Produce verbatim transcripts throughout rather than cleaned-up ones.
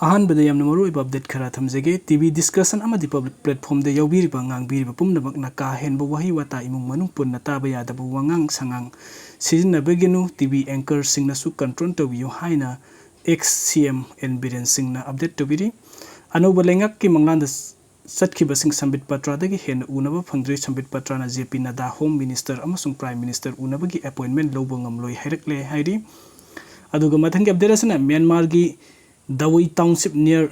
ꯑꯍꯥꯟꯕꯗ ꯌꯥꯝꯅ ꯃꯔꯨꯑꯣꯏꯕ ꯑꯞꯗꯦꯠ ꯈꯔ ꯊꯝꯖꯒꯦ꯫ ꯇꯤ ꯚꯤ ꯗꯤꯁꯀꯁꯟ ꯑꯃꯗꯤ ꯄꯕ꯭ꯂꯤꯛ ꯄ꯭ꯂꯦꯠꯐꯣꯔꯝꯗ ꯌꯥꯎꯕꯤꯔꯤꯕ, ꯉꯥꯡꯕꯤꯔꯤꯕ ꯄꯨꯝꯅꯃꯛꯅ ꯀꯥ ꯍꯦꯟꯕ ꯋꯥꯍꯩ ꯋꯥꯇꯥ, ꯏꯃꯨꯡ ꯃꯅꯨꯡ ꯄꯨꯟꯅ ꯇꯥꯕ ꯌꯥꯗꯕ ꯋꯥꯉꯥꯡ ꯁꯉꯥꯡ ꯁꯤꯖꯤꯟꯅꯕꯤꯒꯅꯨ꯫ ꯇꯤ ꯚꯤ ꯑꯦꯡꯀꯔꯁꯤꯡꯅꯁꯨ ꯀꯟꯇ꯭ꯔꯣꯜ ꯇꯧꯕꯤꯌꯨ ꯍꯥꯏꯅ ꯑꯦꯛꯁ ꯁꯤ ꯑꯦꯝ ꯑꯦꯟ ꯕꯤꯔꯦꯟ ꯁꯤꯡꯅ ꯑꯞꯗꯦꯠ ꯇꯧꯕꯤꯔꯤ꯫ ꯑꯅꯧꯕ ꯂꯩꯉꯥꯛꯀꯤ ꯃꯪꯂꯥꯟꯗ ꯆꯠꯈꯤꯕꯁꯤꯡ ꯁꯝꯕꯤꯠ ꯄꯇ꯭ꯔꯥꯗꯒꯤ ꯍꯦꯟꯅ ꯎꯅꯕ ꯐꯪꯗ꯭ꯔꯤ꯫ ꯁꯝꯕꯤꯠ ꯄꯇ꯭ꯔꯥꯅ J P Nadda home minister ꯑꯃꯁꯨꯡ ꯄ꯭ꯔꯥꯏꯝ ꯃꯤꯅꯤꯁꯇꯔ ꯎꯅꯕꯒꯤ ꯑꯦꯄꯣꯏꯟꯃꯦꯟ ꯂꯧꯕ ꯉꯝꯂꯣꯏ ꯍꯥꯏꯔꯛꯂꯦ ꯍꯥꯏꯔꯤ꯫ ꯑꯗꯨꯒ ꯃꯊꯪꯒꯤ ꯑꯞꯗꯦꯠ ꯑꯁꯤꯅ ꯃ꯭ꯌꯥꯟꯃꯥꯔꯒꯤ Dawei township near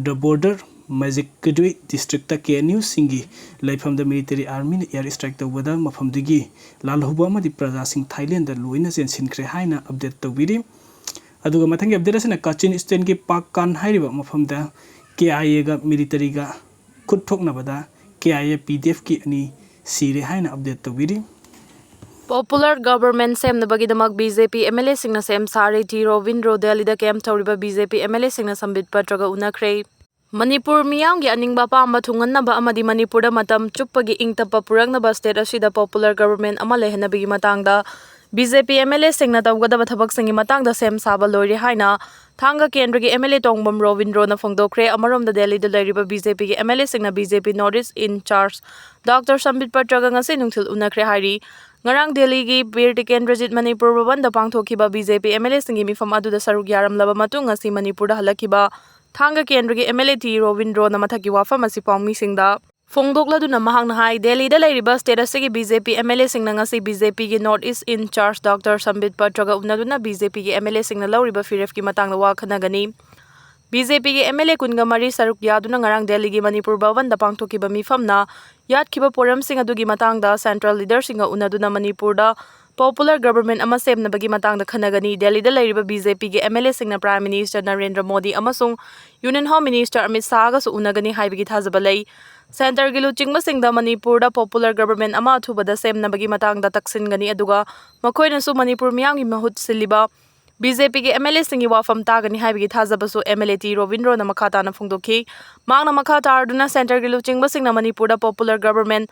the border ꯃꯦꯖꯤꯛꯀꯗꯨꯏ ꯗꯤꯁꯇ꯭ꯔꯤꯛꯇ ꯀꯦ ꯑꯦꯟ ꯌꯨꯁꯤꯡꯒꯤ ꯂꯩꯐꯝꯗ ꯃꯤꯂꯤꯇꯔꯤ ꯑꯥꯔꯃꯤꯅ ꯑꯦꯌꯔ ꯁ꯭ꯇ꯭ꯔꯥꯏꯛ ꯇꯧꯕꯗ ꯃꯐꯝꯗꯨꯒꯤ ꯂꯥꯜꯍꯧꯕ ꯑꯃꯗꯤ ꯄ꯭ꯔꯖꯥꯁꯤꯡ ꯊꯥꯏꯂꯦꯟꯗ ꯂꯣꯏꯅ ꯆꯦꯟꯁꯤꯟꯈ꯭ꯔꯦ ꯍꯥꯏꯅ ꯑꯞꯗꯦꯠ ꯇꯧꯕꯤꯔꯤ꯫ ꯑꯗꯨꯒ ꯃꯊꯪꯒꯤ ꯑꯞꯗꯦꯠ ꯑꯁꯤꯅ ꯀꯥꯆꯤꯟ ꯏꯁꯇꯦꯟꯒꯤ ꯄꯥꯛ ꯀꯥꯟ ꯍꯥꯏꯔꯤꯕ ꯃꯐꯝꯗ ꯀꯦ ꯑꯥꯏ ꯑꯦꯒ ꯃꯤꯂꯤꯇꯔꯤꯒ ꯈꯨꯠ ꯊꯣꯛꯅꯕꯗ ꯀꯦ ꯑꯥꯏ ꯑꯦ ꯄꯤ ꯗꯤ ꯑꯦꯐꯀꯤ ꯑꯅꯤ ꯁꯤꯔꯦ ꯍꯥꯏꯅ ꯑꯞꯗꯦꯠ ꯇꯧꯕꯤꯔꯤ꯫ Popular government ꯁꯦꯝꯅꯕꯒꯤꯗꯃꯛ B J P M L ꯑꯦꯁꯤꯡꯅ ꯁꯦꯝ ꯁꯥꯔꯦ꯫ ꯇꯤ ꯔꯣꯕꯤꯟꯗ꯭ꯔꯣ ꯗꯦꯜꯂꯤꯗ ꯀꯦꯝꯞ ꯇꯧꯔꯤꯕ B J P M L ꯑꯦꯁꯤꯡꯅ ꯁꯝꯕꯤꯠ ꯄꯇ꯭ꯔꯒ ꯎꯅꯈ꯭ꯔꯦ꯫ ꯃꯅꯤꯄꯨꯔ ꯃꯤꯌꯥꯝꯒꯤ ꯑꯅꯤꯡꯕ ꯑꯄꯥꯝꯕ ꯊꯨꯡꯍꯟꯅꯕ ꯑꯃꯗꯤ ꯃꯅꯤꯄꯨꯔꯗ ꯃꯇꯝ ꯆꯨꯞꯄꯒꯤ ꯏꯪ ꯇꯞꯄ ꯄꯨꯔꯛꯅꯕ ꯁ꯭ꯇꯦꯠ ꯑꯁꯤꯗ ꯄꯣꯄꯨꯂꯔ ꯒꯕꯔꯟꯃꯦꯟꯠ ꯑꯃ ꯂꯩꯍꯟꯅꯕꯒꯤ ꯃꯇꯥꯡꯗ B J P M L ꯑꯦꯁꯤꯡꯅ ꯇꯧꯒꯗꯕ ꯊꯕꯛꯁꯤꯡꯒꯤ ꯃꯇꯥꯡꯗ ꯁꯦꯝ ꯁꯥꯕ ꯂꯣꯏꯔꯦ ꯍꯥꯏꯅ ꯊꯥꯡꯒ ꯀꯦꯟꯗ꯭ꯔꯒꯤ ꯑꯦꯝ ꯑꯦꯜ ꯑꯦ ꯇꯣꯡꯕꯝ ꯔꯣꯕꯤꯟꯗ꯭ꯔꯣꯅ ꯐꯣꯡꯗꯣꯛꯈ꯭ꯔꯦ꯫ ꯑꯃꯔꯣꯝꯗ ꯗꯦꯜꯂꯤꯗ ꯂꯩꯔꯤꯕ ꯕꯤ ꯖꯦ ꯄꯤꯒꯤ ꯑꯦꯝ ꯑꯦꯜ ꯑꯦꯁꯤꯡꯅ B J P North East in charge doctor Sambit ꯄꯇ꯭ꯔꯒ ꯉꯁꯤ ꯅꯨꯡꯊꯤꯜ ꯎꯅꯈ꯭ꯔꯦ ꯍꯥꯏꯔꯤ꯫ ꯉꯔꯥꯡ ꯗꯦꯜꯂꯤꯒꯤ ꯕꯤꯔ ꯇꯤꯀꯦꯟꯗ꯭ꯔꯖꯤꯠ ꯃꯅꯤꯄꯨꯔ ꯚꯕꯟꯗ ꯄꯥꯡꯊꯣꯛꯈꯤꯕ B J P M L ꯑꯦꯁꯤꯡꯒꯤ ꯃꯤꯐꯝ ꯑꯗꯨꯗ ꯁꯔꯨꯛ ꯌꯥꯔꯝꯂꯕ ꯃꯇꯨꯡ ꯉꯁꯤ ꯃꯅꯤꯄꯨꯔꯗ ꯍꯜꯂꯛꯈꯤꯕ ꯊꯥꯡꯒ ꯀꯦꯟꯗ꯭ꯔꯒꯤ ꯑꯦꯝ ꯑꯦꯜ ꯑꯦ ꯇꯤ ꯔꯣꯕꯤꯟꯗ꯭ꯔꯣꯅ ꯃꯊꯛꯀꯤ ꯋꯥꯐꯝ ꯑꯁꯤ ꯄꯥꯎꯃꯤꯁꯤꯡꯗ ꯐꯣꯡꯗꯣꯛꯂꯗꯨꯅ ꯃꯍꯥꯛꯅ ꯍꯥꯏ, ꯗꯦꯜꯂꯤꯗ ꯂꯩꯔꯤꯕ ꯁ꯭ꯇꯦꯠ ꯑꯁꯤꯒꯤ B J P M L ꯑꯦꯁꯤꯡꯅ ꯉꯁꯤ ꯕꯤ ꯖꯦ ꯄꯤꯒꯤ North East in charge doctor Sambit ꯄꯇ꯭ꯔꯒ ꯎꯅꯗꯨꯅ ꯕꯤ ꯖꯦ ꯄꯤꯒꯤ ꯑꯦꯝ ꯑꯦꯜ ꯑꯦꯁꯤꯡꯅ ꯂꯧꯔꯤꯕ ꯐꯤꯔꯦꯞꯀꯤ ꯃꯇꯥꯡꯗ ꯋꯥ ꯈꯟꯅꯒꯅꯤ꯫ ꯕꯤ ꯖꯦ ꯄꯤꯒꯤ ꯑꯦꯝ ꯑꯦꯜ ꯑꯦ ꯀꯨꯟꯒ ꯃꯔꯤ ꯁꯔꯨꯛ ꯌꯥꯗꯨꯅ ꯉꯔꯥꯡ ꯗꯦꯜꯂꯤꯒꯤ ꯃꯅꯤꯄꯨꯔ ꯚꯕꯟꯗ ꯄꯥꯡꯊꯣꯛꯈꯤꯕ ꯃꯤꯐꯝꯅ ꯌꯥꯠꯈꯤꯕ ꯄꯣꯔꯝꯁꯤꯡ ꯑꯗꯨꯒꯤ ꯃꯇꯥꯡꯗ ꯁꯦꯟꯇ꯭ꯔꯦꯜ ꯂꯤꯗꯔꯁꯤꯡꯒ ꯎꯅꯗꯨꯅ ꯃꯅꯤꯄꯨꯔꯗ ꯄꯣꯄꯨꯂꯔ ꯒꯕꯔꯟꯃꯦꯟꯠ ꯑꯃ ꯁꯦꯝꯅꯕꯒꯤ ꯃꯇꯥꯡꯗ ꯈꯟꯅꯒꯅꯤ꯫ ꯗꯦꯜꯂꯤꯗ ꯂꯩꯔꯤꯕ ꯕꯤ ꯖꯦ ꯄꯤꯒꯤ ꯑꯦꯝ ꯑꯦꯜ ꯑꯦꯁꯤꯡꯅ ꯄ꯭ꯔꯥꯏꯝ ꯃꯤꯅꯤꯁꯇꯔ ꯅꯔꯦꯟꯗ꯭ꯔ ꯃꯣꯗꯤ ꯑꯃꯁꯨꯡ ꯌꯨꯅꯤꯌꯟ ꯍꯣꯝ ꯃꯤꯅꯤꯁꯇꯔ ꯑꯃꯤꯠ ꯁꯥꯍꯒꯁꯨ ꯎꯅꯒꯅꯤ ꯍꯥꯏꯕꯒꯤ ꯊꯥꯖꯕ ꯂꯩ꯫ ꯁꯦꯟꯇꯔꯒꯤ ꯂꯨꯆꯤꯡꯕꯁꯤꯡꯗ ꯃꯅꯤꯄꯨꯔꯗ ꯄꯣꯄꯨꯂꯔ ꯒꯕꯔꯟꯃꯦꯟꯠ ꯑꯃ ꯑꯊꯨꯕꯗ ꯁꯦꯝꯅꯕꯒꯤ ꯃꯇꯥꯡꯗ ꯇꯛꯁꯤꯟꯒꯅꯤ, ꯑꯗꯨꯒ ꯃꯈꯣꯏꯅꯁꯨ ꯃꯅꯤꯄꯨꯔ ꯃꯤꯌꯥꯝꯒꯤ ꯃꯍꯨꯠ ꯁꯤꯜꯂꯤꯕ ꯕꯤ ꯖꯦ ꯄꯤꯒꯤ ꯑꯦꯝ ꯑꯦꯜ ꯑꯦꯁꯤꯡꯒꯤ ꯋꯥꯐꯝ ꯇꯥꯒꯅꯤ ꯍꯥꯏꯕꯒꯤ ꯊꯥꯖꯕꯁꯨ ꯑꯦꯝ ꯑꯦꯜ ꯑꯦ ꯇꯤ ꯔꯣꯕꯤꯟꯗ꯭ꯔꯣꯅ ꯃꯈꯥ ꯇꯥꯅ ꯐꯣꯡꯗꯣꯛꯈꯤ꯫ ꯃꯍꯥꯛꯅ ꯃꯈꯥ ꯇꯥꯔꯗꯨꯅ ꯁꯦꯟꯇꯔꯒꯤ ꯂꯨꯆꯤꯡꯕꯁꯤꯡꯅ ꯃꯅꯤꯄꯨꯔꯗ ꯄꯣꯄꯨꯂꯔ ꯒꯕꯔꯟꯃꯦꯟꯠ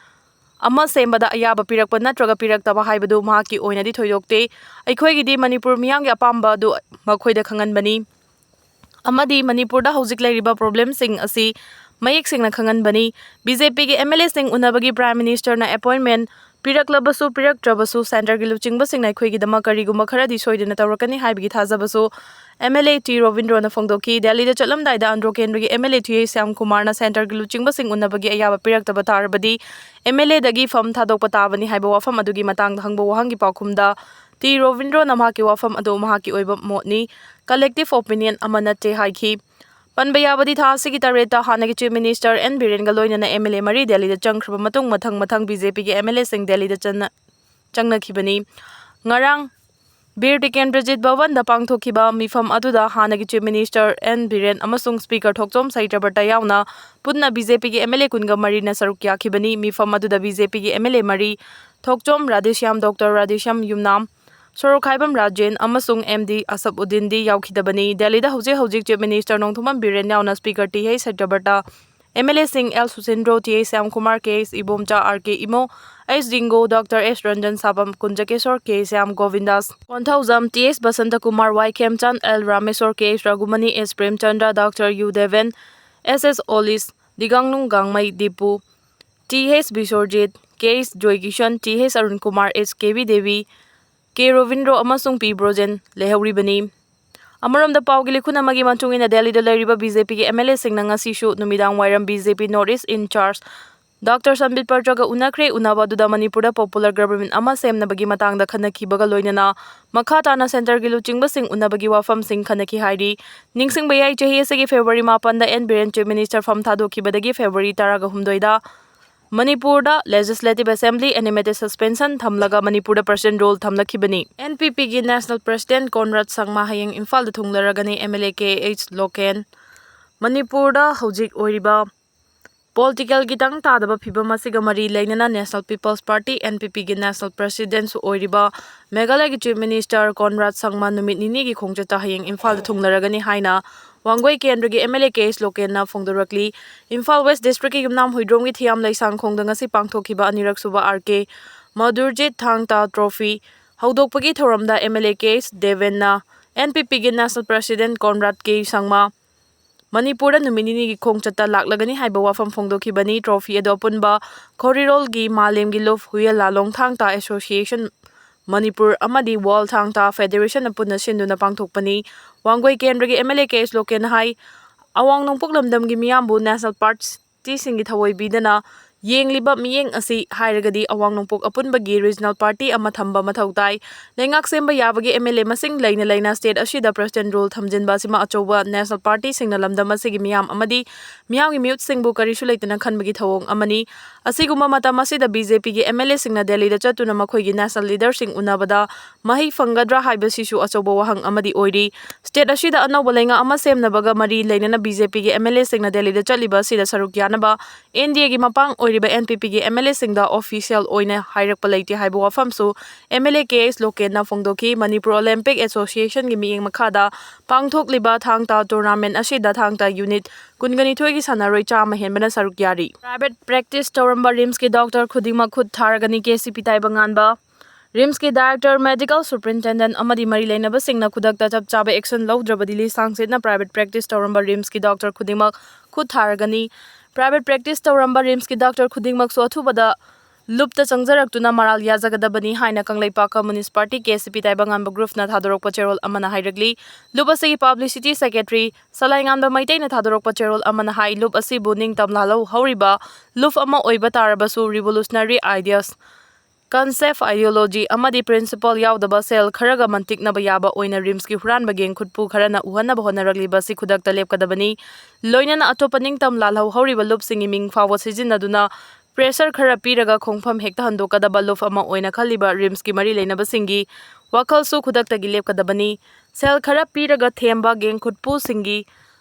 ꯑꯃ ꯁꯦꯝꯕꯗ ꯑꯌꯥꯕ ꯄꯤꯔꯛꯄ ꯅꯠꯇ꯭ꯔꯒ ꯄꯤꯔꯛꯇꯕ ꯍꯥꯏꯕꯗꯨ ꯃꯍꯥꯛꯀꯤ ꯑꯣꯏꯅꯗꯤ ꯊꯣꯏꯗꯣꯛꯇꯦ꯫ ꯑꯩꯈꯣꯏꯒꯤꯗꯤ ꯃꯅꯤꯄꯨꯔ ꯃꯤꯌꯥꯝꯒꯤ ꯑꯄꯥꯝꯕ ꯑꯗꯨ ꯃꯈꯣꯏꯗ ꯈꯪꯍꯟꯕꯅꯤ꯫ ꯑꯃꯗꯤ ꯃꯅꯤꯄꯨꯔꯗ ꯍꯧꯖꯤꯛ ꯂꯩꯔꯤꯕ problemꯁꯤꯡ ꯑꯁꯤ ꯃꯌꯦꯛ ꯁꯦꯡꯅ ꯈꯪꯍꯟꯕꯅꯤ꯫ BJPꯒꯤ MLAꯁꯤꯡ ꯎꯅꯕꯒꯤ Prime Ministerꯅ appointment ꯄꯤꯔꯛꯂꯕꯁꯨ ꯄꯤꯔꯛꯇ꯭ꯔꯕꯁꯨ centreꯒꯤ ꯂꯨꯆꯤꯡꯕꯁꯤꯡꯅ ꯑꯩꯈꯣꯏꯒꯤꯗꯃꯛ ꯀꯔꯤꯒꯨꯝꯕ ꯈꯔꯗꯤ ꯁꯣꯏꯗꯅ ꯇꯧꯔꯛꯀꯅꯤ ꯍꯥꯏꯕꯒꯤ ꯊꯥꯖꯕꯁꯨ MLA ꯇꯤ ꯔꯣꯕꯤꯟꯗ꯭ꯔꯣꯅ ꯐꯣꯡꯗꯣꯛꯈꯤ꯫ ꯗꯦꯜꯂꯤꯗ ꯆꯠꯂꯝꯗꯥꯏꯗ ꯑꯟꯗ꯭ꯔꯣ ꯀꯦꯟꯗ꯭ꯔꯒꯤ MLA ꯇꯤ ꯑꯩꯆ ꯁ꯭ꯌꯥꯝꯀꯨꯃꯥꯔꯅ centreꯒꯤ ꯂꯨꯆꯤꯡꯕꯁꯤꯡ ꯎꯅꯕꯒꯤ ꯑꯌꯥꯕ ꯄꯤꯔꯛꯇꯕ ꯇꯥꯔꯕꯗꯤ MLAꯗꯒꯤ ꯐꯝ ꯊꯥꯗꯣꯛꯄ ꯇꯥꯕꯅꯤ ꯍꯥꯏꯕ ꯋꯥꯐꯝ ꯑꯗꯨꯒꯤ ꯃꯇꯥꯡꯗ ꯍꯪꯕ ꯋꯥꯍꯪꯒꯤ ꯄꯥꯎꯈꯨꯝꯗ ꯇꯤ ꯔꯣꯕꯤꯟꯗ꯭ꯔꯣꯅ ꯃꯍꯥꯛꯀꯤ ꯋꯥꯐꯝ ꯑꯗꯨ ꯃꯍꯥꯛꯀꯤ ꯑꯣꯏꯕ ꯃꯣꯠꯅꯤ, collective opinion ꯑꯃ ꯅꯠꯇꯦ ꯍꯥꯏꯈꯤ꯫ ꯄꯟꯕ ꯌꯥꯕꯗꯤ ꯊꯥ ꯑꯁꯤꯒꯤ ꯇꯔꯦꯠꯇ ꯍꯥꯟꯅꯒꯤ Chief Minister ꯑꯦꯟ ꯕꯤꯔꯦꯟꯒ ꯂꯣꯏꯅꯅ MLA ꯃꯔꯤ ꯗꯦꯜꯂꯤꯗ ꯆꯪꯈ꯭ꯔꯕ ꯃꯇꯨꯡ ꯃꯊꯪ ꯃꯊꯪ BJPꯒꯤ MLAꯁꯤꯡ ꯗꯦꯜꯂꯤꯗ ꯆꯪꯅ-, ꯆꯪꯅꯈꯤꯕꯅꯤ꯫ ꯉꯔꯥꯡ ꯕꯤꯔ ꯇꯤꯀꯦꯟꯗ꯭ꯔꯖꯤꯠ ꯚꯕꯟꯗ ꯄꯥꯡꯊꯣꯛꯈꯤꯕ ꯃꯤꯐꯝ ꯑꯗꯨꯗ ꯍꯥꯟꯅꯒꯤ Chief Minister ꯑꯦꯟ ꯕꯤꯔꯦꯟ ꯑꯃꯁꯨꯡ Speaker ꯊꯣꯛꯆꯣꯝ ꯁꯩꯇ꯭ꯔꯕꯇ ꯌꯥꯎꯅ ꯄꯨꯟꯅ BJPꯒꯤ MLA ꯀꯨꯟꯒ ꯃꯔꯤꯅ ꯁꯔꯨꯛ ꯌꯥꯈꯤꯕꯅꯤ꯫ ꯃꯤꯐꯝ ꯑꯗꯨꯗ BJPꯒꯤ MLA ꯃꯔꯤ, ꯊꯣꯛꯆꯣꯝ ꯔꯥꯙꯦꯁ꯭ꯌꯥꯝ, ꯗꯣꯛꯇꯔ ꯔꯥꯙꯦꯁ꯭ꯌꯥꯝ ꯌꯨꯝꯅꯥꯝ, ꯁꯣꯔꯣꯛꯈꯥꯏꯕꯝ ꯔꯥꯖꯦꯟ ꯑꯃꯁꯨꯡ ꯑꯦꯝ ꯗꯤ ꯑꯁꯕꯎꯗꯗꯤꯟꯗꯤ ꯌꯥꯎꯈꯤꯗꯕꯅꯤ꯫ ꯗꯦꯜꯂꯤꯗ ꯍꯧꯖꯤꯛ ꯍꯧꯖꯤꯛ Chief Minister ꯅꯣꯡꯊꯣꯝꯕꯝ ꯕꯤꯔꯦꯟ ꯌꯥꯎꯅ Speaker ꯇꯤ ꯑꯩꯆ ꯁꯠꯌꯕ꯭ꯔꯇ, MLAꯁꯤꯡ L Susindro, T H Shyamkumar, K H Ibomcha, R K Imo, H Jingo, doctor S Ranjan, Sapam Kunjakeshor, K Shyam Govindas, Konthoujam, T H Basantakumar, Y Khemchand, L Rameshor, K H Raghumani, S Premchandra, doctor U Deben, S S Olish, Dinganglung Gangmei Dipu, T H Bishorjit, K H Joykishan, T H Arunkumar, S K B Devi, K Robindro ꯑꯃꯁꯨꯡ P Brojen ꯂꯩꯍꯧꯔꯤꯕꯅꯤ꯫ ꯑꯃꯔꯣꯝꯗ ꯄꯥꯎꯒꯤ ꯂꯤꯈꯨꯟ ꯑꯃꯒꯤ ꯃꯇꯨꯡ ꯏꯟꯅ ꯗꯦꯜꯂꯤꯗ ꯂꯩꯔꯤꯕ BJPꯒꯤ MLAꯁꯤꯡꯅ ꯉꯁꯤꯁꯨ ꯅꯨꯃꯤꯗꯥꯡ ꯋꯥꯏꯔꯝ BJP North East in charge doctor Sambit ꯄꯇ꯭ꯔꯒ ꯎꯅꯈ꯭ꯔꯦ꯫ ꯎꯅꯕ ꯑꯗꯨꯗ ꯃꯅꯤꯄꯨꯔꯗ popular government ꯑꯃ ꯁꯦꯝꯅꯕꯒꯤ ꯃꯇꯥꯡꯗ ꯈꯟꯅꯈꯤꯕꯒ ꯂꯣꯏꯅꯅ ꯃꯈꯥ ꯇꯥꯅ centreꯒꯤ ꯂꯨꯆꯤꯡꯕꯁꯤꯡ ꯎꯅꯕꯒꯤ ꯋꯥꯐꯝꯁꯤꯡ ꯈꯟꯅꯈꯤ ꯍꯥꯏꯔꯤ꯫ ꯅꯤꯡꯁꯤꯡꯕ ꯌꯥꯏ, ꯆꯍꯤ ꯑꯁꯤꯒꯤ February ꯃꯥꯄꯟꯗ ꯑꯦꯟ ꯕꯤꯔꯦꯟ Chief Minister ꯐꯝ ꯊꯥꯗꯣꯛꯈꯤꯕꯗꯒꯤ February ꯇꯔꯥꯍꯨꯝꯗꯣꯏꯗ ꯃꯅꯤꯄꯨꯔꯗ Legislative Assembly animated suspension ꯊꯝꯂꯒ ꯃꯅꯤꯄꯨꯔꯗ president rule ꯊꯝꯂꯛꯈꯤꯕꯅꯤ꯫ NPPꯒꯤ National President ꯀꯣꯟꯔꯥꯗ ꯁꯪꯃꯥ ꯍꯌꯦꯡ ꯏꯝꯐꯥꯜꯗ ꯊꯨꯡꯂꯔꯒꯅꯤ꯫ MLA ꯀꯦ ꯑꯩꯆ ꯂꯣꯀꯦꯟ꯫ ꯃꯅꯤꯄꯨꯔꯗ ꯍꯧꯖꯤꯛ ꯑꯣꯏꯔꯤꯕ politicalꯒꯤ ꯇꯪ ꯇꯥꯗꯕ ꯐꯤꯕꯝ ꯑꯁꯤꯒ ꯃꯔꯤ ꯂꯩꯅꯅ National People's Party, NPPꯒꯤ National Presidentꯁꯨ ꯑꯣꯏꯔꯤꯕ ꯃꯦꯘꯥꯂꯌꯒꯤ Chief Minister ꯀꯣꯟꯔꯥꯗ ꯁꯪꯃꯥ ꯅꯨꯃꯤꯠ ꯅꯤꯅꯤꯒꯤ ꯈꯣꯡꯆꯠꯇ ꯍꯌꯦꯡ ꯏꯝꯐꯥꯜꯗ ꯊꯨꯡꯂꯔꯒꯅꯤ ꯍꯥꯏꯅ ꯋꯥꯡꯒꯣꯏ ꯀꯦꯟꯗ꯭ꯔꯒꯤ MLA ꯀꯦ ꯑꯩꯆ ꯂꯣꯀꯦꯟꯅ ꯐꯣꯡꯗꯣꯔꯛꯂꯤ꯫ ꯏꯝꯐꯥꯜ West Districtꯀꯤ ꯌꯨꯝꯅꯥꯝ ꯍꯨꯏꯗ꯭ꯔꯣꯝꯒꯤ ꯊꯤꯌꯥꯝ ꯂꯩꯁꯥꯡꯈꯣꯡꯗ ꯉꯁꯤ ꯄꯥꯡꯊꯣꯛꯈꯤꯕ ꯑꯅꯤꯔꯛ ꯁꯨꯕ ꯑꯥꯔ ꯀꯦ ꯃꯙꯨꯔꯖꯤꯠ ꯊꯥꯡ ꯇꯥ Trophy ꯍꯧꯗꯣꯛꯄꯒꯤ ꯊꯧꯔꯝꯗ MLA ꯀꯦ ꯑꯩꯆ ꯗꯦꯕꯦꯟꯅ ꯑꯦꯟ ꯄꯤ ꯄꯤꯒꯤ National President Conrad K ꯁꯪꯃ ꯃꯅꯤꯄꯨꯔꯗ ꯅꯨꯃꯤꯠ ꯅꯤꯅꯤꯒꯤ ꯈꯣꯡꯆꯠꯇ ꯂꯥꯛꯂꯒꯅꯤ ꯍꯥꯏꯕ ꯋꯥꯐꯝ ꯐꯣꯡꯗꯣꯛꯈꯤꯕꯅꯤ꯫ Trophy ꯑꯗꯨ ꯑꯄꯨꯟꯕ ꯈꯣꯔꯤꯔꯣꯜꯒꯤ ꯃꯥꯂꯦꯝꯒꯤ ꯂꯨꯞ ꯍꯨꯌꯦꯜ ꯂꯥꯂꯣꯡ ꯊꯥꯡ ꯇꯥ Association ꯃꯅꯤꯄꯨꯔ ꯑꯃꯗꯤ World ꯊꯥꯡ ꯇꯥ Federationꯅ ꯄꯨꯟꯅ ꯁꯤꯟꯗꯨꯅ ꯄꯥꯡꯊꯣꯛꯄꯅꯤ꯫ ꯋꯥꯡꯒꯣꯏ ꯀꯦꯟꯗ꯭ꯔꯒꯤ M L A K H ꯂꯣꯀꯦꯟꯅ ꯍꯥꯏ, ꯑꯋꯥꯡ ꯅꯣꯡꯄꯣꯛ ꯂꯝꯗꯝꯒꯤ ꯃꯤꯌꯥꯝꯕꯨ National Partyꯁꯤꯡꯒꯤ ꯊꯑꯣꯏꯕꯤꯗꯅ ꯌꯦꯡꯂꯤꯕ ꯃꯤꯠꯌꯦꯡ ꯑꯁꯤ ꯍꯥꯏꯔꯒꯗꯤ ꯑꯋꯥꯡ ꯅꯣꯡꯄꯣꯛ ꯑꯄꯨꯟꯕꯒꯤ regional party ꯑꯃ ꯊꯝꯕ ꯃꯊꯧ ꯇꯥꯏ꯫ ꯂꯩꯉꯥꯛ ꯁꯦꯝꯕ ꯌꯥꯕꯒꯤ M L A ꯃꯁꯤꯡ ꯂꯩꯅ ꯂꯩꯅ state ꯑꯁꯤꯗ President rule ꯊꯝꯖꯤꯟꯕ ꯑꯁꯤꯃ ꯑꯆꯧꯕ national partyꯁꯤꯡꯅ ꯂꯝꯗꯝ ꯑꯁꯤꯒꯤ ꯃꯤꯌꯥꯝ ꯑꯃꯗꯤ ꯃꯤꯌꯥꯝꯒꯤ ꯃꯤꯍꯨꯠꯁꯤꯡꯕꯨ ꯀꯔꯤꯁꯨ ꯂꯩꯇꯅ ꯈꯟꯕꯒꯤ ꯊꯧꯑꯣꯡ ꯑꯃꯅꯤ꯫ ꯑꯁꯤꯒꯨꯝꯕ ꯃꯇꯝ ꯑꯁꯤꯗ B J Pꯒꯤ M L Aꯁꯤꯡꯅ ꯗꯦꯜꯂꯤꯗ ꯆꯠꯇꯨꯅ ꯃꯈꯣꯏꯒꯤ national leaderꯁꯤꯡ ꯎꯅꯕꯗ ꯃꯍꯩ ꯐꯪꯒꯗ꯭ꯔꯥ ꯍꯥꯏꯕꯁꯤꯁꯨ ꯑꯆꯧꯕ ꯋꯥꯍꯪ ꯑꯃꯗꯤ ꯑꯣꯏꯔꯤ꯫ State ꯑꯁꯤꯗ ꯑꯅꯧꯕ ꯂꯩꯉꯥꯛ ꯑꯃ ꯁꯦꯝꯅꯕꯒ ꯃꯔꯤ ꯂꯩꯅꯅ B J Pꯒꯤ M L Aꯁꯤꯡꯅ ꯗꯦꯜꯂꯤꯗ ꯆꯠꯂꯤꯕ ꯑꯁꯤꯗ ꯁꯔꯨꯛ ꯌꯥꯅꯕ N D Aꯒꯤ ꯃꯄꯥꯡ ꯑꯣꯏꯔꯤꯕ N P Pꯒꯤ M L Aꯁꯤꯡꯗ official ꯑꯣꯏꯅ ꯍꯥꯏꯔꯛꯄ ꯂꯩꯇꯦ ꯍꯥꯏꯕ ꯋꯥꯐꯝꯁꯨ M L A K H ꯂꯣꯀꯦꯟꯅ ꯐꯣꯡꯗꯣꯛꯈꯤ꯫ Manipur Olympic Associationꯒꯤ ꯃꯤꯠꯌꯦꯡ ꯃꯈꯥꯗ ꯄꯥꯡꯊꯣꯛꯂꯤꯕ ꯊꯥꯡ ꯇꯥ tournament ꯑꯁꯤꯗ ꯊꯥꯡ ꯇꯥ unit ꯀꯨꯟꯒ ꯅꯤꯊꯣꯏꯒꯤ ꯁꯥꯟꯅꯔꯣꯏ ꯆꯥꯝꯃ ꯍꯦꯟꯕꯅ ꯁꯔꯨꯛ ꯌꯥꯔꯤ꯫ Private practice ꯇꯧꯔꯝꯕ RIMSꯀꯤ doctor ꯈꯨꯗꯤꯡꯃꯛ ꯈꯨꯠ ꯊꯥꯔꯒꯅꯤ, K C P ꯇꯥꯏꯕꯪꯉꯥꯟꯕ꯫ RIMSꯀꯤ director, medical superintendent ꯑꯃꯗꯤ ꯃꯔꯤ ꯂꯩꯅꯕꯁꯤꯡꯅ ꯈꯨꯗꯛꯇ ꯆꯞ ꯆꯥꯕ action ꯂꯧꯗ꯭ꯔꯕꯗꯤ ꯂꯤꯁꯥꯡꯁꯤꯠꯅ private practice ꯇꯧꯔꯝꯕ RIMSꯀꯤ doctor ꯈꯨꯗꯤꯡꯃꯛ ꯈꯨꯠ ꯊꯥꯔꯒꯅꯤ꯫ Private practice ꯇꯧꯔꯝꯕ RIMSꯀꯤ doctor ꯈꯨꯗꯤꯡꯃꯛꯁꯨ ꯑꯊꯨꯕꯗ ꯂꯨꯞꯇ ꯆꯪꯖꯔꯛꯇꯨꯅ ꯃꯔꯥꯜ ꯌꯥꯖꯒꯗꯕꯅꯤ ꯍꯥꯏꯅ Kangleipak Communist Party, K C P ꯇꯥꯏꯕꯪꯉꯥꯟꯕ groupꯅ ꯊꯥꯗꯣꯔꯛꯄ ꯆꯦꯔꯣꯜ ꯑꯃꯅ ꯍꯥꯏꯔꯛꯂꯤ꯫ ꯂꯨꯞ ꯑꯁꯤꯒꯤ publicity secretary ꯁꯂꯥꯏꯉꯥꯟꯕ ꯃꯩꯇꯩꯅ ꯊꯥꯗꯣꯔꯛꯄ ꯆꯦꯔꯣꯜ ꯑꯃꯅ ꯍꯥꯏ, ꯂꯨꯞ ꯑꯁꯤꯕꯨ ꯅꯤꯡꯇꯝ ꯂꯥꯜꯍꯧ ꯍꯧꯔꯤꯕ ꯂꯨꯞ ꯑꯃ ꯑꯣꯏꯕ ꯇꯥꯔꯕꯁꯨ revolutionary ideas, concept, ideology ꯑꯃꯗꯤ principle ꯌꯥꯎꯗꯕ cell ꯈꯔꯒ ꯃꯟꯇꯤꯛꯅꯕ ꯌꯥꯕ ꯑꯣꯏꯅ RIMSꯀꯤ ꯍꯨꯔꯥꯟꯕ ꯒꯦꯡ ꯈꯨꯠꯄꯨ ꯈꯔꯅ ꯎꯍꯟꯅꯕ ꯍꯣꯠꯅꯔꯛꯂꯤꯕ ꯑꯁꯤ ꯈꯨꯗꯛꯇ ꯂꯦꯞꯀꯗꯕꯅꯤ꯫ ꯂꯣꯏꯅꯅ ꯑꯇꯣꯞꯄ ꯅꯤꯡꯇꯝ ꯂꯥꯜꯍꯧ ꯍꯧꯔꯤꯕ ꯂꯨꯞꯁꯤꯡꯒꯤ ꯃꯤꯡ ꯐꯥꯎꯕ ꯁꯤꯖꯤꯟꯅꯗꯨꯅ pressure ꯈꯔ ꯄꯤꯔꯒ ꯈꯣꯡꯐꯝ ꯍꯦꯛꯇ ꯍꯟꯗꯣꯛꯀꯗꯕ ꯂꯨꯞ ꯑꯃ ꯑꯣꯏꯅ ꯈꯜꯂꯤꯕ RIMSꯀꯤ ꯃꯔꯤ ꯂꯩꯅꯕꯁꯤꯡꯒꯤ ꯋꯥꯈꯜꯁꯨ ꯈꯨꯗꯛꯇꯒꯤ ꯂꯦꯞꯀꯗꯕꯅꯤ꯫ Cell ꯈꯔ ꯄꯤꯔꯒ ꯊꯦꯝꯕ ꯒꯦꯡ ꯈꯨꯠꯄꯨꯁꯤꯡꯒꯤ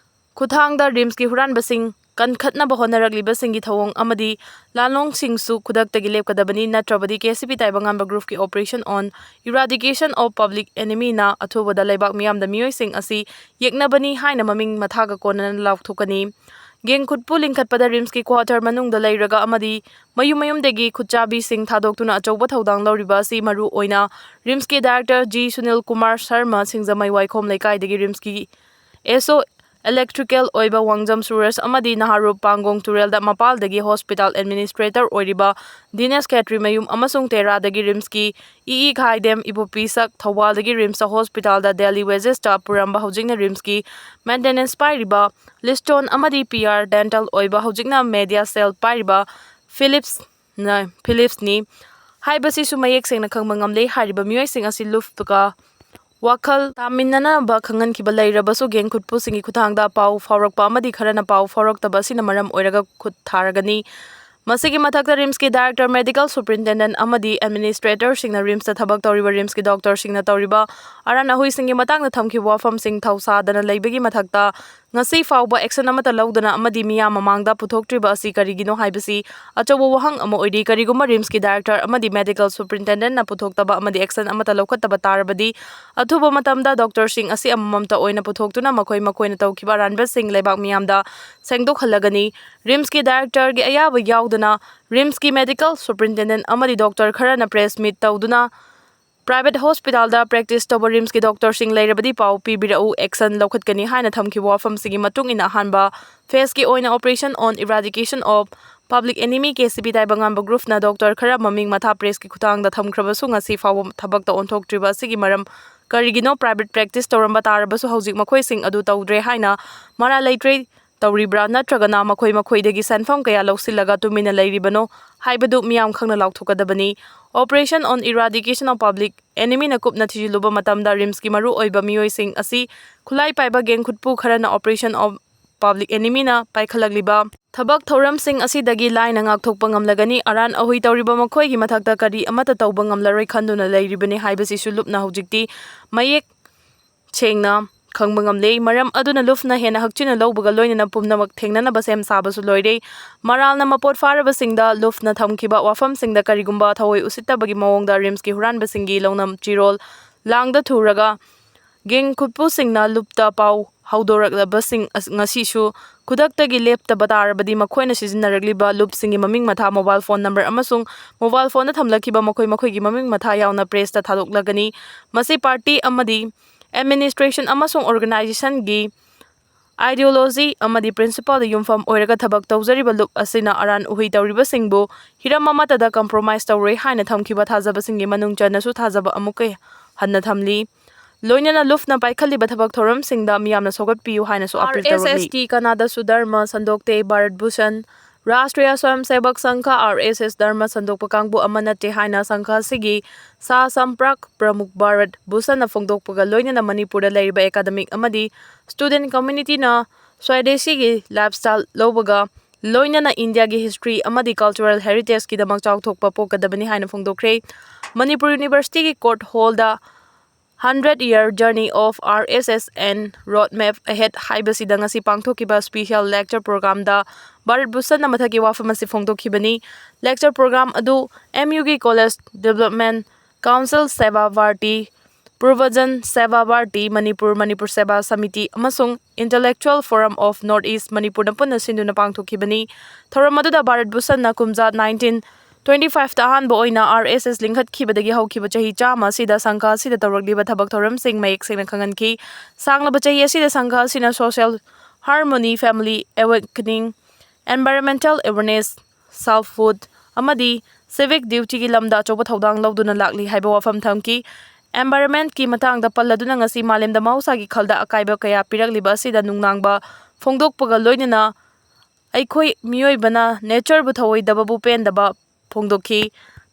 ꯈꯨꯠꯊꯥꯡꯗ RIMSꯀꯤ ꯍꯨꯔꯥꯟꯕꯁꯤꯡ ꯀꯟꯈꯠꯅꯕ ꯍꯣꯠꯅꯔꯛꯂꯤꯕꯁꯤꯡꯒꯤ ꯊꯧꯑꯣꯡ ꯑꯃꯗꯤ ꯂꯥꯟꯂꯣꯡꯁꯤꯡꯁꯨ ꯈꯨꯗꯛꯇꯒꯤ ꯂꯦꯞꯀꯗꯕꯅꯤ, ꯅꯠꯇ꯭ꯔꯕꯗꯤ K C P ꯇꯥꯏꯕꯪꯉꯥꯟꯕ groupꯀꯤ Operation on Eradication of Public Enemyꯅ ꯑꯊꯨꯕꯗ ꯂꯩꯕꯥꯛ ꯃꯤꯌꯥꯝꯗ ꯃꯤꯑꯣꯏꯁꯤꯡ ꯑꯁꯤ ꯌꯦꯛꯅꯕꯅꯤ ꯍꯥꯏꯅ ꯃꯃꯤꯡ ꯃꯊꯥꯒ ꯀꯣꯟꯅꯅ ꯂꯥꯎꯊꯣꯛꯀꯅꯤ꯫ ꯒꯦꯡ ꯈꯨꯠꯄꯨ ꯂꯤꯡꯈꯠꯄꯗ ꯔꯤꯝꯁꯀꯤ ꯀ꯭ꯋꯥꯇꯔ ꯃꯅꯨꯡꯗ ꯂꯩꯔꯒ ꯑꯃꯗꯤ ꯃꯌꯨꯝ ꯃꯌꯨꯝꯗꯒꯤ ꯈꯨꯠꯆꯥꯕꯤꯁꯤꯡ ꯊꯥꯗꯣꯛꯇꯨꯅ ꯑꯆꯧꯕ ꯊꯧꯗꯥꯡ ꯂꯧꯔꯤꯕ ꯑꯁꯤ ꯃꯔꯨ ꯑꯣꯏꯅ ꯔꯤꯝꯁꯀꯤ ꯗꯥꯏꯔꯦꯛꯇꯔ ꯖꯤ ꯁꯨꯅꯤꯜ ꯀꯨꯃꯥꯔ ꯁꯔꯃ, ꯁꯤꯡꯖꯃꯩ ꯋꯥꯏꯈꯣꯝ ꯂꯩꯀꯥꯏꯗꯒꯤ ꯔꯤꯝꯁꯀꯤ ꯑꯦꯁ ꯑꯣ ꯏꯂꯦꯛꯇ꯭ꯔꯤꯀꯦꯜ ꯑꯣꯏꯕ ꯋꯥꯡꯖꯝ ꯁꯨꯔꯦꯁ ꯑꯃꯗꯤ ꯅꯍꯥꯔꯨꯞ ꯄꯥꯡꯒꯣꯡ ꯇꯨꯔꯦꯜꯗ ꯃꯄꯥꯜꯗꯒꯤ ꯍꯣꯁꯄꯤꯇꯥꯜ ꯑꯦꯗꯃꯤꯅꯤꯁꯇ꯭ꯔꯦꯇꯔ ꯑꯣꯏꯔꯤꯕ ꯗꯤꯅꯦꯁ ꯈꯦꯇ꯭ꯔꯤ ꯃꯌꯨꯝ ꯑꯃꯁꯨꯡ ꯇꯦꯔꯥꯗꯒꯤ ꯔꯤꯝꯁꯀꯤ ꯏ ꯏ ꯈꯥꯏꯗꯦꯝ ꯏꯕꯣꯄꯤ ꯁꯛ, ꯊꯧꯕꯥꯜꯗꯒꯤ ꯔꯤꯝꯁꯇ ꯍꯣꯁꯄꯤꯇꯥꯜꯗ ꯗꯦꯂꯤ ꯋꯦꯖꯦꯁꯇ ꯄꯨꯔꯝꯕ ꯍꯧꯖꯤꯛꯅ ꯔꯤꯝꯁꯀꯤ ꯃꯦꯟꯇꯦꯅꯦꯟꯁ ꯄꯥꯏꯔꯤꯕ ꯂꯤꯁꯇꯣꯟ ꯑꯃꯗꯤ ꯄꯤ ꯑꯥꯔ ꯗꯦꯟꯇꯜ ꯑꯣꯏꯕ ꯍꯧꯖꯤꯛꯅ ꯃꯦꯗꯤꯌꯥ ꯁꯦꯜ ꯄꯥꯏꯔꯤꯕ ꯐꯤꯂꯤꯞꯁꯅ, ꯐꯤꯂꯤꯞꯁꯅꯤ ꯍꯥꯏꯕꯁꯤꯁꯨ ꯃꯌꯦꯛ ꯁꯦꯡꯅ ꯈꯪꯕ ꯉꯝꯂꯦ꯫ ꯍꯥꯏꯔꯤꯕ ꯃꯤꯑꯣꯏꯁꯤꯡ ꯑꯁꯤ ꯂꯨꯞꯄꯒ ꯋꯥꯈꯜ ꯇꯥꯃꯤꯟꯅꯅꯕ ꯈꯪꯍꯟꯈꯤꯕ ꯂꯩꯔꯕꯁꯨ ꯒꯦꯡ ꯈꯨꯠꯄꯨꯁꯤꯡꯒꯤ ꯈꯨꯠꯊꯥꯡꯗ ꯄꯥꯎ ꯐꯥꯎꯔꯛꯄ ꯑꯃꯗꯤ ꯈꯔꯅ ꯄꯥꯎ ꯐꯥꯎꯔꯛꯇꯕ ꯑꯁꯤꯅ ꯃꯔꯝ ꯑꯣꯏꯔꯒ ꯈꯨꯠ ꯊꯥꯔꯒꯅꯤ꯫ ꯃꯁꯤꯒꯤ ꯃꯊꯛꯇ ꯔꯤꯝꯁꯀꯤ ꯗꯥꯏꯔꯦꯛꯇꯔ ꯃꯦꯗꯤꯀꯦꯜ ꯁꯨꯄꯔꯤꯟꯇꯦꯟꯗꯦꯟ ꯑꯃꯗꯤ ꯑꯦꯗꯃꯤꯅꯤꯁꯇ꯭ꯔꯦꯇꯔꯁꯤꯡꯅ ꯔꯤꯝꯁꯇ ꯊꯕꯛ ꯇꯧꯔꯤꯕ ꯔꯤꯝꯁꯀꯤ ꯗꯣꯛꯇꯔꯁꯤꯡꯅ ꯇꯧꯔꯤꯕ ꯑꯔꯥꯟ ꯑꯍꯨꯏꯁꯤꯡꯒꯤ ꯃꯇꯥꯡꯗ ꯊꯝꯈꯤꯕ ꯋꯥꯐꯝꯁꯤꯡ ꯊꯧꯁꯥꯗꯅ ꯂꯩꯕꯒꯤ ꯃꯊꯛꯇ ꯉꯁꯤ ꯐꯥꯎꯕ ꯑꯦꯛꯁꯟ ꯑꯃꯠꯇ ꯂꯧꯗꯅ ꯑꯃꯗꯤ ꯃꯤꯌꯥꯝ ꯃꯃꯥꯡꯗ ꯄꯨꯊꯣꯛꯇ꯭ꯔꯤꯕ ꯑꯁꯤ ꯀꯔꯤꯒꯤꯅꯣ ꯍꯥꯏꯕꯁꯤ ꯑꯆꯧꯕ ꯋꯥꯍꯪ ꯑꯃ ꯑꯣꯏꯔꯤ꯫ ꯀꯔꯤꯒꯨꯝꯕ ꯔꯤꯝꯁꯀꯤ ꯗꯥꯏꯔꯦꯛꯇꯔ ꯑꯃꯗꯤ ꯃꯦꯗꯤꯀꯦꯜ ꯁꯨꯄꯔꯤꯟꯇꯦꯟꯗꯦꯟꯅ ꯄꯨꯊꯣꯛꯇꯕ ꯑꯃꯗꯤ ꯑꯦꯛꯁꯟ ꯑꯃꯠꯇ ꯂꯧꯈꯠꯇꯕ ꯇꯥꯔꯕꯗꯤ, ꯑꯊꯨꯕ ꯃꯇꯝꯗ ꯗꯣꯛꯇꯔꯁꯤꯡ ꯑꯁꯤ ꯑꯃꯃꯝꯇ ꯑꯣꯏꯅ ꯄꯨꯊꯣꯛꯇꯨꯅ ꯃꯈꯣꯏ ꯃꯈꯣꯏꯅ ꯇꯧꯈꯤꯕ ꯑꯔꯥꯟꯕꯁꯤꯡ ꯂꯩꯕꯥꯛ ꯃꯤꯌꯥꯝꯗ ꯁꯦꯡꯗꯣꯛꯍꯜꯂꯒꯅꯤ꯫ ꯔꯤꯝꯁꯀꯤ ꯗꯥꯏꯔꯦꯛꯇꯔꯒꯤ ꯑꯌꯥꯕ ꯌꯥꯎꯗꯅ ꯔꯤꯝꯁꯀꯤ ꯃꯦꯗꯤꯀꯦꯜ ꯁꯨꯄꯔꯤꯟꯇꯦꯟꯗꯦꯟ ꯑꯃꯗꯤ ꯗꯣꯛꯇꯔ ꯈꯔꯅ ꯄ꯭ꯔꯦꯁ ꯃꯤꯠ ꯇꯧꯗꯨꯅ ꯄ꯭ꯔꯥꯏꯚꯦꯠ ꯍꯣꯁꯄꯤꯇꯥꯜꯗ ꯄ꯭ꯔꯦꯛꯇꯤꯁ ꯇꯧꯕ ꯔꯤꯝꯁꯀꯤ ꯗꯣꯛꯇꯔꯁꯤꯡ ꯂꯩꯔꯕꯗꯤ ꯄꯥꯎ ꯄꯤꯕꯤꯔꯛꯎ, ꯑꯦꯛꯁꯟ ꯂꯧꯈꯠꯀꯅꯤ ꯍꯥꯏꯅ ꯊꯝꯈꯤꯕ ꯋꯥꯐꯝꯁꯤꯡꯒꯤ ꯃꯇꯨꯡ ꯏꯟꯅ ꯑꯍꯥꯟꯕ ꯐꯦꯁꯀꯤ ꯑꯣꯏꯅ Operation on Eradication of Public Enemy, K C P ꯇꯥꯏꯕꯪꯉꯥꯟꯕ ꯒ꯭ꯔꯨꯞꯅ doctor ꯈꯔ ꯃꯃꯤꯡ ꯃꯊꯥ ꯄ꯭ꯔꯦꯁꯀꯤ ꯈꯨꯠꯊꯥꯡꯗ ꯊꯝꯈ꯭ꯔꯕꯁꯨ ꯉꯁꯤ ꯐꯥꯎꯕ ꯊꯕꯛꯇ ꯑꯣꯟꯊꯣꯛꯇ꯭ꯔꯤꯕ ꯑꯁꯤꯒꯤ ꯃꯔꯝ ꯀꯔꯤꯒꯤꯅꯣ? ꯄ꯭ꯔꯥꯏꯚꯦꯠ ꯄ꯭ꯔꯦꯛꯇꯤꯁ ꯇꯧꯔꯝꯕ ꯇꯥꯔꯕꯁꯨ ꯍꯧꯖꯤꯛ ꯃꯈꯣꯏꯁꯤꯡ ꯑꯗꯨ ꯇꯧꯗ꯭ꯔꯦ ꯍꯥꯏꯅ ꯃꯔꯥꯜ ꯂꯩꯇ꯭ꯔꯦ ꯇꯧꯔꯤꯕ꯭ꯔꯥ, ꯅꯠꯇ꯭ꯔꯒꯅ ꯃꯈꯣꯏ ꯃꯈꯣꯏꯗꯒꯤ ꯁꯦꯟꯐꯝ ꯀꯌꯥ ꯂꯧꯁꯤꯜꯂꯒ ꯇꯨꯃꯤꯟꯅ ꯂꯩꯔꯤꯕꯅꯣ ꯍꯥꯏꯕꯗꯨ ꯃꯤꯌꯥꯝ ꯈꯪꯅ ꯂꯥꯎꯊꯣꯛꯀꯗꯕꯅꯤ꯫ Operation on Eradication of Public Enemyꯅ ꯀꯨꯞꯅ ꯊꯤꯖꯤꯜꯂꯨꯕ ꯃꯇꯝꯗ ꯔꯤꯝꯁꯀꯤ ꯃꯔꯨꯑꯣꯏꯕ ꯃꯤꯑꯣꯏꯁꯤꯡ ꯑꯁꯤ ꯈꯨꯠꯂꯥꯏ ꯄꯥꯏꯕ ꯒꯦꯡ ꯈꯨꯠꯄꯨ ꯈꯔꯅ Operation of Public Enemyꯅ ꯄꯥꯏꯈꯠꯂꯛꯂꯤꯕ ꯊꯕꯛ ꯊꯧꯔꯝꯁꯤꯡ ꯑꯁꯤꯗꯒꯤ ꯂꯥꯏꯅ ꯉꯥꯛꯊꯣꯛꯄ ꯉꯝꯂꯒꯅꯤ꯫ ꯑꯔꯥꯟ ꯑꯍꯨꯏ ꯇꯧꯔꯤꯕ ꯃꯈꯣꯏꯒꯤ ꯃꯊꯛꯇ ꯀꯔꯤ ꯑꯃꯠꯇ ꯇꯧꯕ ꯉꯝꯂꯔꯣꯏ ꯈꯟꯗꯨꯅ ꯂꯩꯔꯤꯕꯅꯤ ꯍꯥꯏꯕꯁꯤꯁꯨ ꯂꯨꯞꯅ ꯍꯧꯖꯤꯛꯇꯤ ꯃꯌꯦꯛ ꯁꯦꯡꯅ ꯈꯪꯕ ꯉꯝꯂꯦ꯫ ꯃꯔꯝ ꯑꯗꯨꯅ ꯂꯨꯞꯅ ꯍꯦꯟꯅ ꯍꯛꯆꯤꯟꯅ ꯂꯧꯕꯒ ꯂꯣꯏꯅꯅ ꯄꯨꯝꯅꯃꯛ ꯊꯦꯡꯅꯅꯕ ꯁꯦꯝ ꯁꯥꯕꯁꯨ ꯂꯣꯏꯔꯦ꯫ ꯃꯔꯥꯜꯅ ꯃꯄꯣꯠ ꯐꯥꯔꯕꯁꯤꯡꯗ ꯂꯨꯞꯅ ꯊꯝꯈꯤꯕ ꯋꯥꯐꯝꯁꯤꯡꯗ ꯀꯔꯤꯒꯨꯝꯕ ꯊꯑꯣꯏ ꯎꯁꯤꯠꯇꯕꯒꯤ ꯃꯑꯣꯡꯗ ꯔꯤꯝꯁꯀꯤ ꯍꯨꯔꯥꯟꯕꯁꯤꯡꯒꯤ ꯂꯧꯅꯝ ꯆꯤꯔꯣꯜ ꯂꯥꯡꯗ ꯊꯨꯔꯒ ꯒꯦꯡ ꯈꯨꯠꯄꯨꯁꯤꯡꯅ ꯂꯨꯞꯇ ꯄꯥꯎ ꯍꯧꯗꯣꯔꯛꯂꯕꯁꯤꯡ ꯑꯁ-, ꯉꯁꯤꯁꯨ ꯈꯨꯗꯛꯇꯒꯤ ꯂꯦꯞꯇꯕ ꯇꯥꯔꯕꯗꯤ ꯃꯈꯣꯏꯅ ꯁꯤꯖꯤꯟꯅꯔꯛꯂꯤꯕ ꯂꯨꯞꯁꯤꯡꯒꯤ ꯃꯃꯤꯡ ꯃꯊꯥ, ꯃꯣꯕꯥꯏꯜ ꯐꯣꯟ ꯅꯝꯕꯔ ꯑꯃꯁꯨꯡ ꯃꯣꯕꯥꯏꯜ ꯐꯣꯟꯗ ꯊꯝꯂꯛꯈꯤꯕ ꯃꯈꯣꯏ ꯃꯈꯣꯏꯒꯤ ꯃꯃꯤꯡ ꯃꯊꯥ ꯌꯥꯎꯅ ꯄ꯭ꯔꯦꯁꯇ ꯊꯥꯗꯣꯛꯂꯒꯅꯤ꯫ ꯃꯁꯤ ꯄꯥꯔꯇꯤ ꯑꯃꯗꯤ ꯑꯦꯗꯃꯤꯅꯤꯁꯇ꯭ꯔꯦꯁꯟ ꯑꯃꯁꯨꯡ ꯑꯣꯔꯒꯅꯥꯏꯖꯦꯁꯟꯒꯤ ꯑꯥꯏꯗꯤꯌꯣꯂꯣꯖꯤ ꯑꯃꯗꯤ ꯄ꯭ꯔꯤꯟꯁꯤꯄꯜꯗ ꯌꯨꯝꯐꯝ ꯑꯣꯏꯔꯒ ꯊꯕꯛ ꯇꯧꯖꯔꯤꯕ ꯂꯨꯞ ꯑꯁꯤꯅ ꯑꯔꯥꯟ ꯎꯍꯩ ꯇꯧꯔꯤꯕꯁꯤꯡꯕꯨ ꯍꯤꯔꯝ ꯑꯃꯠꯇꯗ ꯀꯝꯄ꯭ꯔꯣꯃꯥꯏꯖ ꯇꯧꯔꯣꯏ ꯍꯥꯏꯅ ꯊꯝꯈꯤꯕ ꯊꯥꯖꯕꯁꯤꯡꯒꯤ ꯃꯅꯨꯡ ꯆꯟꯅꯁꯨ ꯊꯥꯖꯕ ꯑꯃꯨꯛꯀ ꯍꯟꯅ ꯊꯝꯂꯤ꯫ ꯂꯣꯏꯅꯅ ꯂꯨꯞꯅ ꯄꯥꯏꯈꯠꯂꯤꯕ ꯊꯕꯛ ꯊꯧꯔꯝꯁꯤꯡꯗ ꯃꯤꯌꯥꯝꯅ ꯁꯧꯒꯠꯄꯤꯌꯨ ꯍꯥꯏꯅꯁꯨ ꯑꯥꯄꯤꯜ ꯇꯧꯔꯛꯂꯤ꯫ ꯑꯥꯔ ꯑꯦꯁ ꯑꯦꯁꯇꯤ ꯀꯅꯥꯗꯁꯨ ꯙꯔꯃ ꯁꯟꯗꯣꯛꯇꯦ꯫ ꯚꯥꯔꯠ ꯚꯨꯁꯟ꯫ ꯔꯥꯁꯇ꯭ꯔꯤꯌꯥ ꯁ꯭ꯋꯌꯝ ꯁꯦꯕꯛ ꯁꯪꯘ, ꯑꯥꯔ ꯑꯦꯁ ꯑꯦꯁ, ꯙꯔꯃ ꯁꯟꯗꯣꯛꯄ ꯀꯥꯡꯕꯨ ꯑꯃ ꯅꯠꯇꯦ ꯍꯥꯏꯅ ꯁꯪꯘ ꯑꯁꯤꯒꯤ ꯁꯥ ꯁꯝꯄ꯭ꯔꯛ ꯄ꯭ꯔꯃꯨꯈ ꯚꯥꯔꯠ ꯚꯨꯁꯟꯅ ꯐꯣꯡꯗꯣꯛꯄꯒ ꯂꯣꯏꯅꯅ ꯃꯅꯤꯄꯨꯔꯗ ꯂꯩꯔꯤꯕ ꯑꯦꯀꯥꯗꯃꯤꯛ ꯑꯃꯗꯤ ꯁ꯭ꯇꯨꯗꯦꯟꯠ ꯀꯝꯃ꯭ꯌꯨꯅꯤꯇꯤꯅ ꯁ꯭ꯋꯥꯗꯦꯁꯤꯒꯤ ꯂꯥꯏꯐꯁ꯭ꯇꯥꯏꯜ ꯂꯧꯕꯒ ꯂꯣꯏꯅꯅ ꯏꯟꯗꯤꯌꯥꯒꯤ ꯍꯤꯁꯇ꯭ꯔꯤ ꯑꯃꯗꯤ ꯀꯜꯆꯔꯦꯜ ꯍꯦꯔꯤꯇꯦꯖꯀꯤꯗꯃꯛ ꯆꯥꯎꯊꯣꯛꯄ ꯄꯣꯛꯀꯗꯕꯅꯤ ꯍꯥꯏꯅ ꯐꯣꯡꯗꯣꯛꯈ꯭ꯔꯦ꯫ ꯃꯅꯤꯄꯨꯔ ꯌꯨꯅꯤꯚꯔꯁꯤꯇꯤꯒꯤ ꯀꯣꯔꯠ ꯍꯣꯜꯗ Hundred Year Journey of R S S and Roadmap Ahead ꯍꯥꯏꯕꯁꯤꯗ ꯉꯁꯤ ꯄꯥꯡꯊꯣꯛꯈꯤꯕ ꯁ꯭ꯄꯤꯁꯦꯜ ꯂꯦꯛꯆꯔ ꯄ꯭ꯔꯣꯒ꯭ꯔꯥꯝꯗ ꯚꯥꯔꯠ ꯚꯨꯁꯟꯅ ꯃꯊꯛꯀꯤ ꯋꯥꯐꯝ ꯑꯁꯤ ꯐꯣꯡꯗꯣꯛꯈꯤꯕꯅꯤ꯫ ꯂꯦꯛꯆꯔ ꯄ꯭ꯔꯣꯒ꯭ꯔꯥꯝ ꯑꯗꯨ ꯑꯦꯝ ꯌꯨꯒꯤ ꯀꯣꯂꯦꯖ ꯗꯤꯕꯦꯂꯞꯃꯦꯟꯠ ꯀꯥꯎꯟꯁꯤꯜ, ꯁꯦꯕꯥ ꯚꯥꯔꯇꯤ, ꯄ꯭ꯔꯕ꯭ꯔꯖꯟ ꯁꯦꯕꯥ ꯚꯥꯔꯇꯤ ꯃꯅꯤꯄꯨꯔ, ꯃꯅꯤꯄꯨꯔ ꯁꯦꯕꯥ ꯁꯃꯤꯇꯤ ꯑꯃꯁꯨꯡ Intellectual Forum of North East ꯃꯅꯤꯄꯨꯔꯅ ꯄꯨꯟꯅ ꯁꯤꯟꯗꯨꯅ ꯄꯥꯡꯊꯣꯛꯈꯤꯕꯅꯤ꯫ ꯊꯧꯔꯝ ꯑꯗꯨꯗ ꯚꯥꯔꯠ ꯚꯨꯁꯟꯅ ꯀꯨꯝꯖꯥ nineteen twenty five ꯇ ꯑꯍꯥꯟꯕ ꯑꯣꯏꯅ R S S ꯂꯤꯡꯈꯠꯈꯤꯕꯗꯒꯤ ꯍꯧꯈꯤꯕ ꯆꯍꯤ ꯆꯥꯝꯃ ꯑꯁꯤꯗ ꯁꯪꯘ ꯑꯁꯤꯗ ꯇꯧꯔꯛꯂꯤꯕ ꯊꯕꯛ ꯊꯧꯔꯝꯁꯤꯡ ꯃꯌꯦꯛ ꯁꯦꯡꯅ ꯈꯪꯍꯟꯈꯤ꯫ ꯁꯥꯡꯂꯕ ꯆꯍꯤ ꯑꯁꯤꯗ ꯁꯪꯘ ꯑꯁꯤꯅ social harmony, family awakening, environmental awareness, selfhood ꯑꯃꯗꯤ civic duty ꯒꯤ ꯂꯝꯗ ꯑꯆꯧꯕ ꯊꯧꯗꯥꯡ ꯂꯧꯗꯨꯅ ꯂꯥꯛꯂꯤ ꯍꯥꯏꯕ ꯋꯥꯐꯝ ꯊꯝꯈꯤ꯫ Environment ꯀꯤ ꯃꯇꯥꯡꯗ ꯄꯜꯂꯗꯨꯅ ꯉꯁꯤ ꯃꯥꯂꯦꯝꯗ ꯃꯍꯧꯁꯥꯒꯤ ꯈꯜꯗ ꯑꯀꯥꯏꯕ ꯀꯌꯥ ꯄꯤꯔꯛꯂꯤꯕ ꯑꯁꯤꯗ ꯅꯨꯡꯅꯥꯡꯕ ꯐꯣꯡꯗꯣꯛꯄꯒ ꯂꯣꯏꯅꯅ ꯑꯩꯈꯣꯏ ꯃꯤꯑꯣꯏꯕꯅ nature ꯕꯨ ꯊꯧꯑꯣꯏꯗꯕꯕꯨ ꯄꯦꯟꯗꯕ ꯐꯣꯡꯗꯣꯛꯈꯤ꯫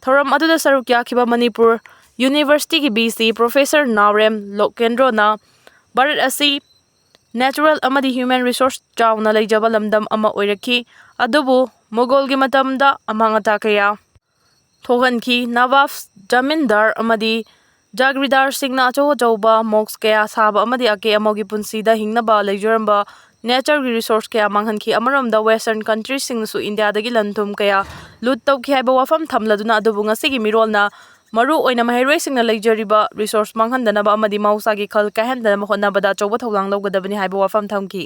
ꯊꯧꯔꯝ ꯑꯗꯨꯗ ꯁꯔꯨꯛ ꯌꯥꯈꯤꯕ ꯃꯅꯤꯄꯨꯔ ꯌꯨꯅꯤꯚꯔꯁꯤꯇꯤꯒꯤ ꯚꯤ ꯁꯤ ꯄ꯭ꯔꯣꯐꯦꯁꯔ ꯅꯥꯎꯔꯦꯝ ꯂꯣꯀꯦꯟꯗ꯭ꯔꯣꯅ ꯚꯥꯔꯠ ꯑꯁꯤ natural ꯑꯃꯗꯤ human resource ꯆꯥꯎꯅ ꯂꯩꯖꯕ ꯂꯝꯗꯝ ꯑꯃ ꯑꯣꯏꯔꯛꯈꯤ, ꯑꯗꯨꯕꯨ ꯃꯨꯒꯜꯒꯤ ꯃꯇꯝꯗ ꯑꯃꯥꯡ ꯑꯇꯥ ꯀꯌꯥ ꯊꯣꯛꯍꯟꯈꯤ꯫ ꯅꯋꯥꯕ, ꯖꯃꯤꯟꯗꯥꯔ ꯑꯃꯗꯤ ꯖꯥꯒꯤꯔꯗꯥꯔꯁꯤꯡꯅ ꯑꯆꯧ ꯑꯆꯧꯕ mosque ꯀꯌꯥ ꯁꯥꯕ ꯑꯃꯗꯤ ꯑꯀꯦ ꯑꯃꯧꯒꯤ ꯄꯨꯟꯁꯤꯗ ꯍꯤꯡꯅꯕ ꯂꯩꯖꯔꯝꯕ nature ꯒꯤ resource ꯀꯌꯥ ꯃꯥꯡꯍꯟꯈꯤ꯫ ꯑꯃꯔꯣꯝꯗ western country ꯁꯤꯡꯅꯁꯨ ꯏꯟꯗꯤꯌꯥꯗꯒꯤ ꯂꯟ ꯊꯨꯝ ꯀꯌꯥ ꯂꯨꯠ ꯇꯧꯈꯤ ꯍꯥꯏꯕ ꯋꯥꯐꯝ ꯊꯝꯂꯗꯨꯅ, ꯑꯗꯨꯕꯨ ꯉꯁꯤꯒꯤ ꯃꯤꯔꯣꯜꯅ ꯃꯔꯨ ꯑꯣꯏꯅ ꯃꯍꯩꯔꯣꯏꯁꯤꯡꯅ ꯂꯩꯖꯔꯤꯕ resource ꯃꯥꯡꯍꯟꯗꯅꯕ ꯑꯃꯗꯤ ꯃꯍꯧꯁꯥꯒꯤ ꯈꯜ ꯀꯥꯏꯍꯟꯗꯅꯕ ꯍꯣꯠꯅꯕꯗ ꯑꯆꯧꯕ ꯊꯧꯗꯥꯡ ꯂꯧꯒꯗꯕꯅꯤ ꯍꯥꯏꯕ ꯋꯥꯐꯝ ꯊꯝꯈꯤ꯫